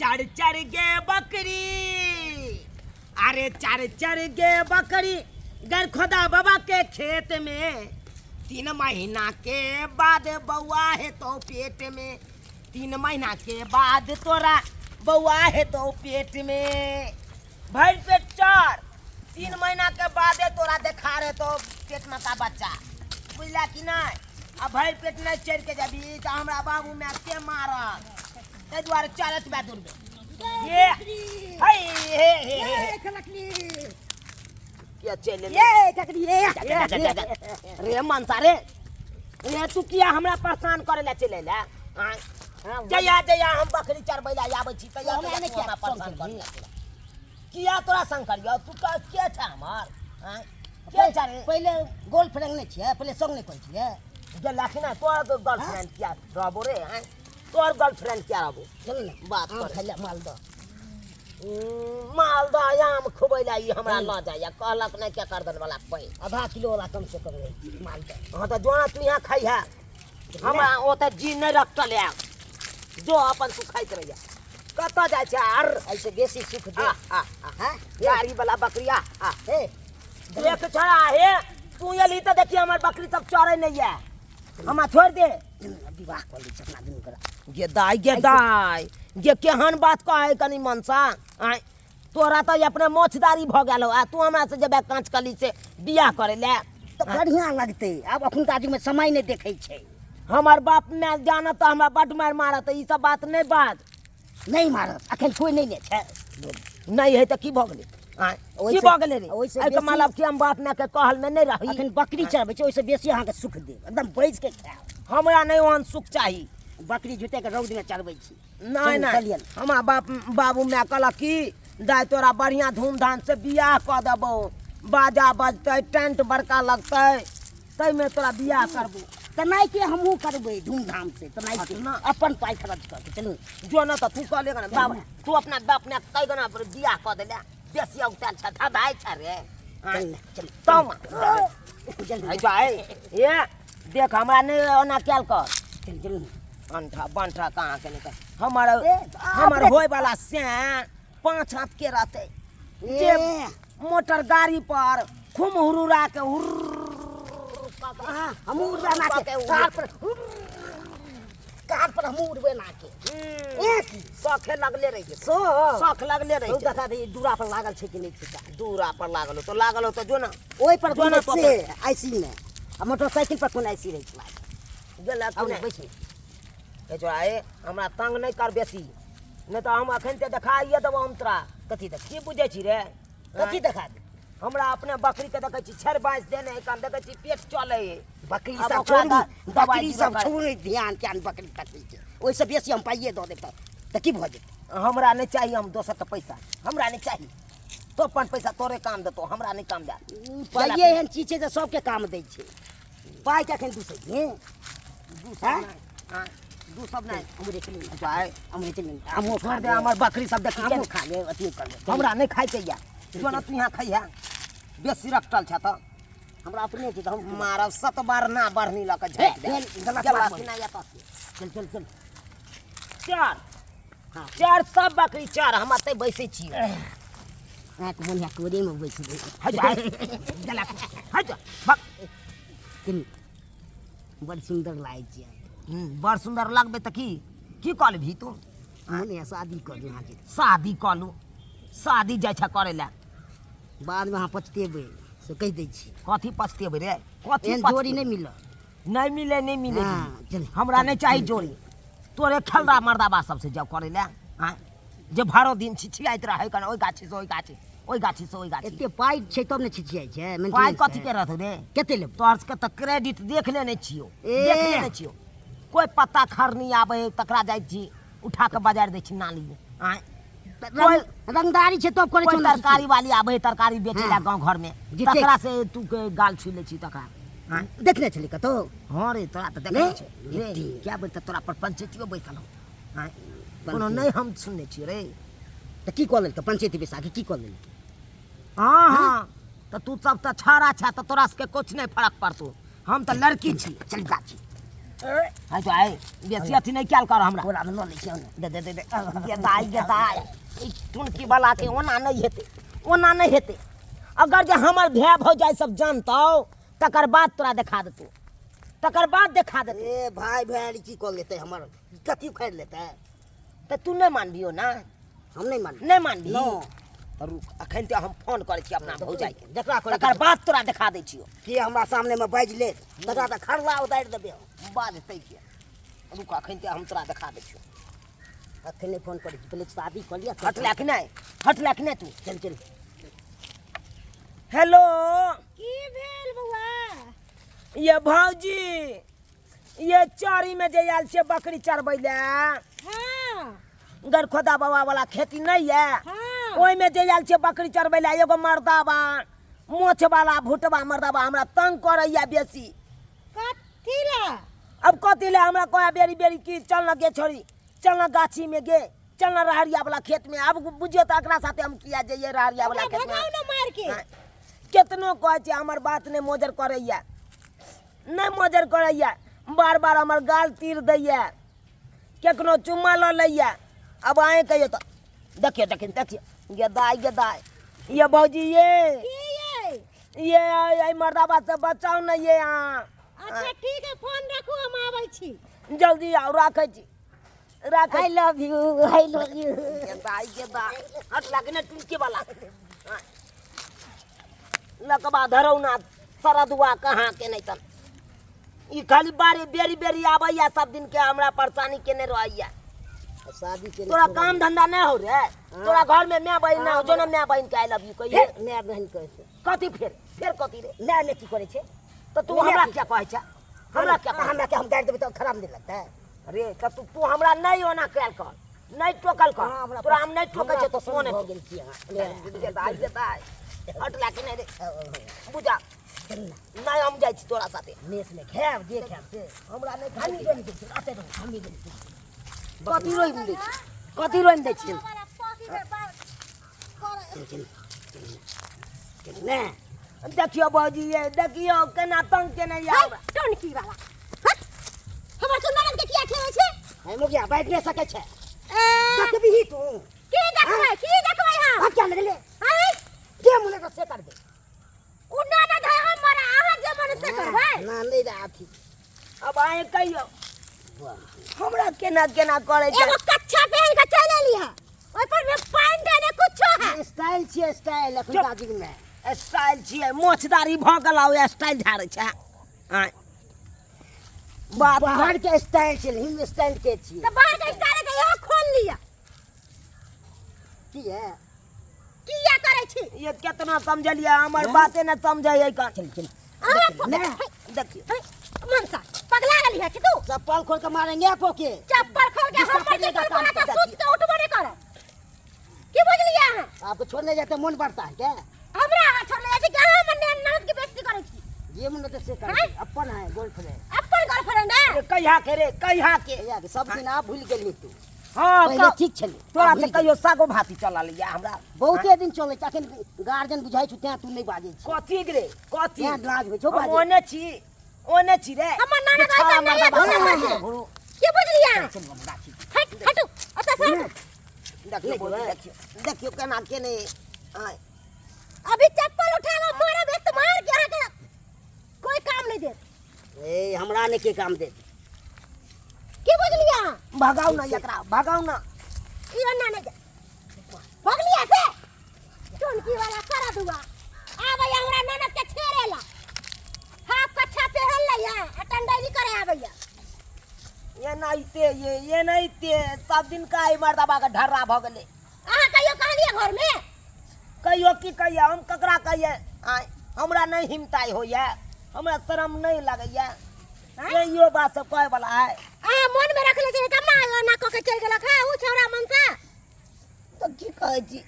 चढ़ चढ़ गे बकरी, अरे चढ़ चढ़ गे बकरी गर खोदा बाबा के खेत में, 3 महीना के बाद बउआ है तो पेट में, 3 महीना के बाद तोरा बउआ है तो पेट में। भरि पेट चर, 3 महीना के बादे तोरा देखा रहे तो पेट में का बच्चा, बुझला कि नहीं? आ भरि पेट नहीं चढ़ के जबी तो हमरा बाबू माय के मारत, ताहि दुआरे चरत बा दूर ये हाय हे हे हे किया चलि एलै? ये ककड़ी ये जा, जा, जा, जा। रे मनसा रे, रे तू किया हमरा परेशान करे ला चलि एला? आँय? जहिया जहिया हम बकरी चरबै ला आबै छी तहिया हमरा तहिया नहि तू किया हमरा परेशान संग करे करबही? ला चलि। किया तोरा संग करियौ? तू के छ हमर? आँय? के छ रे? पहिले गर्लफ्रेंड नहि छियै, पहिले संग नहि करै छियै। गेला कि नहि? तोहर गर्लफ्रेंड किया रहबो रे? आँय? तोहर गर्लफ्रेंड किया रहबो? चलू ने बात आम करे। खाइ लए मालदह। मालदह आम खुबै ला ई हमरा लऽ जाइया, कहलक नहि के करदन वाला पानि। आधा किलो वाला कम से कम रहै छै मालदह। हाँ तऽ जोना तू यहाँ खइहे, हमरा ओतऽ जी नहि रखल है, जो अपन तू खाइत रहिया। कतऽ जाइ छै? आर एहिसँ बेसी सुख दे। आ, आ, आ। हाँ? गाड़ी वाला बकरिया, आ। हे। देख छोड़ा, हे तू एलही तऽ देखी हमर बकरी सब चरै नहि यऽ, हमरा छोड़ि दे। विवाह कऽ लै छै अपना दुनू गोरा। गे दाइ, गे दाइ, गे केहन बात कहै कनि मनसा। आँय, तोरा तऽ अपने मोछदारी भऽ गेल हौ, आ तू हमरा से जेबे काँच कली से बियाह करै लए? तऽ बढ़िआँ लगतै। आब एखुनका युगमे समय नहि देखै छै। हमर बाप माय जानत तऽ हमरा बड्ड मारि मारत, ई सब बात नहि बाज। नहि मारत, अखन कोइ नहि ने छै। नहि है तऽ की भऽ गेलै? आँय, की भऽ गेलै रे? ओहिसँ एहिके बेसी- मतलब कि हम बाप मायके कहलमे नहि रही? अखन बकरी चरबै छै, ओहिसँ बेसी अहाँके सुख देब, एकदम बैस के खायब। हमरा नहि ओहन सुख चाही। बकरी जुटे के रौदमे चरबै छी। नहि चलू, नहि चलियन। हमरा बाप बाबू माय कहलक कि दाइ तोरा बढ़िआँ धूमधाम से बियाह कऽ देबौ, बाजा बजतै, टेंट बड़का लगतै, ताहिमे तोरा बियाह करबो। तेनाहिते हमहूँ करबै धूमधाम से, तेनाहिते ना। अपन पाइ खर्च कऽ के। चलू जो न तऽ तू कहले ने बाप, तू अपना बाप माय कै गना बियाह कऽ देले, बेसी औताल छ, धधाइ छ रे। चल ने, चल। तम चल है जाय ए देख, हमरा नहि ओना कयल कर। चल चल। अंठा बंठा कहाँ के नहीं कर। हमर ए, हमर अपने- होय वाला से 5 हाथ के रहते, जे ए। मोटर गाड़ी पर खूब हुरुरा के हुर्र हाँ, हमहूँ उड़बै ना के, कार पर कार पर हमहूँ उड़बै ना के। ए की? शौखे लगले रहि जेतै। सो शौख लगले रहि हौ, जेतै। देखा दे, दूरा पर लागल छै कि नहि छै कार? दूरा पर लागल हो तो, लागल हो तो जो ना। ओहि पर जो ना घुमै से आईसी मे, आ मोटरसाइकिल पर कोन आईसी रहै छै लागल? गेलक आउ ने, नहि? बैस ने। हे छोड़ा, ए हमरा तंग नहि कर बेसी, नहि तऽ हम अखन ते देखाइए देबौ हम तोरा। कथी देखा? की बुझै छी रे? कथी देखा दे? हमरा अपने बकरी के देखै छी छेड़ बाँसि देने है, कन देखै छी पेट चलै है। बकरी आब सब ओकरा छोड़ू, दवाइ बकरी दिअ सब कर। छोड़ू, नहि ध्यान किया नहि बकरी तकरी छै, ओहिसँ बेसी हम पाइए दऽ देब तऽ की भऽ जेतै? हमरा नहि चाही हम दोसरके पैसा, हमरा नहि चाही। तो अपन पैसा तोरे काम देतौ, हमरा नहि काम देत। पाइए एहन चीज छै जे सबके काम दै छै। पाइ के अखन दूसै छी? दूसब हैं? नहि। हाँ, दूसब नहि। हमरे चलू ने। जाय। हमरे चलू ने। आमो छोड़ खा दे लेब। हमर बकरी सब देखी आमो केने। खा लेब, अथियो कर लेब। हमरा नहि खाइके यऽ, जो ने तू यहाँ खइहे, बेसी रखटल छ तऽ। हमरा अपने छै तऽ हम मारब सत बार ना बढ़नी लऽ कऽ झाँकि देब। हे, गलत गेला बात कि बोलै। नहि एतऽ से? चल चल चल। चल। हाँ। चल सब बकरी चल, हम एतै बैसै छी। अहाँके मोन है कोरेमे बैस गेल। हट जा, गेला। हट जा, भग। कनी बड़ सुन्दर लागै छै। बड़ सुन्दर लगबै तऽ की की कऽ लेबही तू? मोन है शादी कऽ लू अहाँके। शादी कऽ लू? शादी जाइ छ करै लए? बादमे अहाँ पछतेबै से कहि दै छी। कथी पछतेबै रे? कथी एहन पछतेबै? जोड़ी नहि मिलत। नहि मिले, नहि मिले। हाँ, चल। हमरा नहि चाही जोड़ी। तोरे खेलरा मर्दाबा सबसे जाउ करै लए। आँय, जे भरो दिन छिछियाइत रहै कन ओहि गाछी से ओहि गाछी, ओहि गाछी से ओहि गाछी। एते पाइ छै तब ने छिछियाइ छै। पाइ मेंटेनेंस कथी छै। के रहतौ रे? कते लेबै? तोहर सबके तऽ क्रेडिट देख लेने छियौ। ए। देख लेने छियौ। कोइ पत्ता खरनी आबै है तकरा जाइ छी उठा के बजार दै छी नाली मे। आँय, तऽ रंगदारी छै तब करै कोइ छै। तरकारी वाली आबै है तरकारी बेचै लए हाँ। गाँव घर मे, जिते- तकरा से तू के गाल छू लै छी तकरा। आँय? देखने छली कतौ? हाँ रे, तोरा तऽ देखने नहि? छै रे। जिते। क्या बेर तऽ तोरा पर पंचैतियो बैसल हौ। आँय, कोनो पंचैती। नहि हम सुनने छियै रे। तऽ की कऽ लेलकै पंचैती बैसा के? की कऽ लेलकै? हाँ हाँ, तऽ तू सब तऽ छाड़ा छा, तऽ तोरा सबके कुछ नहि फरक पड़तौ। हम तऽ लड़की छी। चल गाछी। हाय तो आए बेसी अथी नहीं कैल कर हमरा। कोरा में लऽ लै छियौ ने। दे दे दे दे। गे दाइ गे दाइ, ई टुनकी वाला के ओना नहीं हेतै, ओना नहीं हेतै। अगर जे हमर भाय भौजाइ सब जानतौ तकर बाद तोरा देखा देतौ, तकर बाद देखा देतौ। ए भाय भैयारी की कऽ लेतै हमर, कथी उखाड़ि लेतै? तऽ तू नहि मानबियो ना? हम नहि मानबै। नहि मानबी? नो। तऽ रुक, अखन तऽ हम फोन करै छी अपना भौजाइके, जकरा करै तकर बाद तोरा देखा दै छियौ। के हमरा सामनेमे बाजि लेत तकरा तऽ खरला उतारि देबै हम। बाजतै के? रुक, अखन तऽ हम तोरा देखा दै छियौ। अखन नहि फोन करै छी, पहिले शादी कऽ लिअ। हटला कि नहि? हटला कि नहि तू? चल चल। हेलो, की भेल बौआ? ये भौजी, ये चरी में जे आयल छियै बकरी चरबै लए। हाँ। गरखोदा बाबा वाला खेती नहीं है? हाँ। ओहिमे जे आयल छियै बकरी चरबै लए, एगो मर्दाबा मोछ वाला भुटबा मर्दाबा हमरा तंग करैया बेसी। कथी ला? अब कथी ले हमरा कहे बेरी बेरी की चल न गे छोरी, चल न गाछी में गे, चल न रहरिया वाला खेत में। अब बुझियो तऽ एकरा साथे हम किया जइयै रहरिया वाला ओकरा खेत में? भगाउ न मार के। हाँ। केतनो कहै छै हमर बात नहि मोजर करैया, नहि मोजर करैया, बार बार हमर गाल तीर दैया, केकनो चुम्मा लऽ लैया। अब अहें कहियो तऽ देखियौ देखियौ देखियौ, गे दाइ गे दाइ, ये भौजी ये। की ये? ये एहि मर्दाबा से बचाउ ने ये अहाँ। अच्छा ठीक है, फोन रखू, हम आबै छी। जल्दी आउ, राखै छी, राखै। I love you, I love you. गे दाइ गे दाइ, हट लागे ने टुनके वाला लकबा धरौ ना सरदुआ कहाँ के नहीं तन। ई खाली बारी बेरी बेरी आबैया सब दिन के हमरा परेशानी केने रहैया। शादी के तोरा काम धंधा नहीं हो रे? तोरा घर में my बहिन ना हो? जो ना my बहिन के I love you कहिए। My बहिन कहै छै। कथी फेर फेर कथी रे? My ने की करै छै? तऽ तू हमरा क्या कहै छै? हमरा क्या कहै? हमरा के हम गारि देबै तऽ खराब नहि लगतै? रे तऽ तू तू हमरा नहि ओना कयल कर, नहि टोकल कर। हाँ, हमरा तोरा हम नहि टोकै हमरा छियै, पसन्द तू नहि भऽ गेल छी अहाँ। गे दाइ गे दाइ, हट लागे नहि रे बुझा नहि, हम जाइ छी तोरा साथे। मेस मे खायब जे खायब से। हमरा नहि हमही खाइ। रोमि दै छी, अते रहू, हमही रोमि दै छी। कथी रोमि दै छी? कथी रोमि दै छी? हमारा पति के बात कर। चल चल चल चल ने। देखियो भौजी, ये देखियो केना तंग केने ये है हमरा। टोनकी वाला, हट, हमर तो ननद के किया छेड़ै छै? है मुखिया बैठ नहि सकै छै। ए, देखबही तू। की देखबै? की देखबै हम? आ क्या लगले? आँय? के मुने तो से कर दे। उ ननद है हमर, अहाँ जे मन से करबै। ना नहीं रे अथी। अब अहें कहियो हमरा केना केना करै छै। एगो कच्छा पहन के चलि एली है, ओहि पर में पैंट ने कुछो है। स्टाइल छियै, स्टाइल एखुनका युग में। स्टाइल छियै, मोछदारी भऽ गेल ओ स्टाइल झाड़ै छै। आँय बात बाहर के स्टाइल छै, हिंदुस्तान के छियै। तऽ बाहर के स्टाइल है तऽ इहो खोल लिअ। की है? किया करै छी? ये केतना समझलियै, हमर बाते ने समझै है कन। चल चल। अहाँ ने। देखियौ। है, मनसा पगला गेली है कि तू? चप्पल खोल के मारेंगे आपको के। चप्पल खोल के जिसका हमर पड़ेगा चप्पल काम खोला तऽ पता सुत के उठबो नहि करब। की बुझलियै अहाँ? आपको छोड़ने जाते मन बढ़ता है क्या? हमरा अहाँ छोड़ने जाइ छी कि अहाँ हमर ननद के बेइज्जती करै छी? जे मन तो से कर, हैं? अपन है गर्लफ्रेंड। अपन गर्लफ्रेंड है? रे कहिया के रे, कहिया के? कहिया के? सब दिन आप भूल गेली तू। हाँ, पहिले ठीक छलै, तोरा आब से भूलि कहियो सागो भाती चलल या हमरा? बहुते दिन चलै छै, अखन गार्जियन बुझाइ छौ तें तू नहि बाजै छी। कथी रे, कथी? तें लाज होइ छौ हम बाजै। ओने छी, ओने छी रे। हमर ननद जे छौड़ा ऐसा नहीं है, मर्दाबा दूसरा छै। मर्द। घुरू। की बुझलियै अहाँ? चल बाबू, राखी। हट, हटू, ओतऽ से हटू। देखियौ भौजी, देखियौ देखियौ केना केने। आँय अभी चप्पल उठा कऽ मारब एक तऽ मार के अहाँके कोई काम नहीं देत। ए हमरा नहि के काम देत। की बुझलियै अहाँ? भगाउ ना एकरा, भगाउ ना। ई ओना नहि दे। भगलियै से? टोनकी वाला सारा दुआ आबैया हमरा ननद के छेड़ेला। हाफ कच्छा पहन लैया आ टंडैली करे आबैया। ये नाइते ये नाइते सब दिन का ई मर्दाबा के ढर्रा भऽ गेलै। अहाँ कहियो कहलियै घर में? कहियो की कहियै हम, ककरा कहियै? आँय हमरा नहि हिमताइ होइया, हमरा शरम नहि लगैया। इहो बात सब कहै वाला है। अहाँ मन में रखले छियै तऽ माँ ओना कऽ के चलि गेलक हँ उ छौड़ा मनसा। तऽ की कहै छी?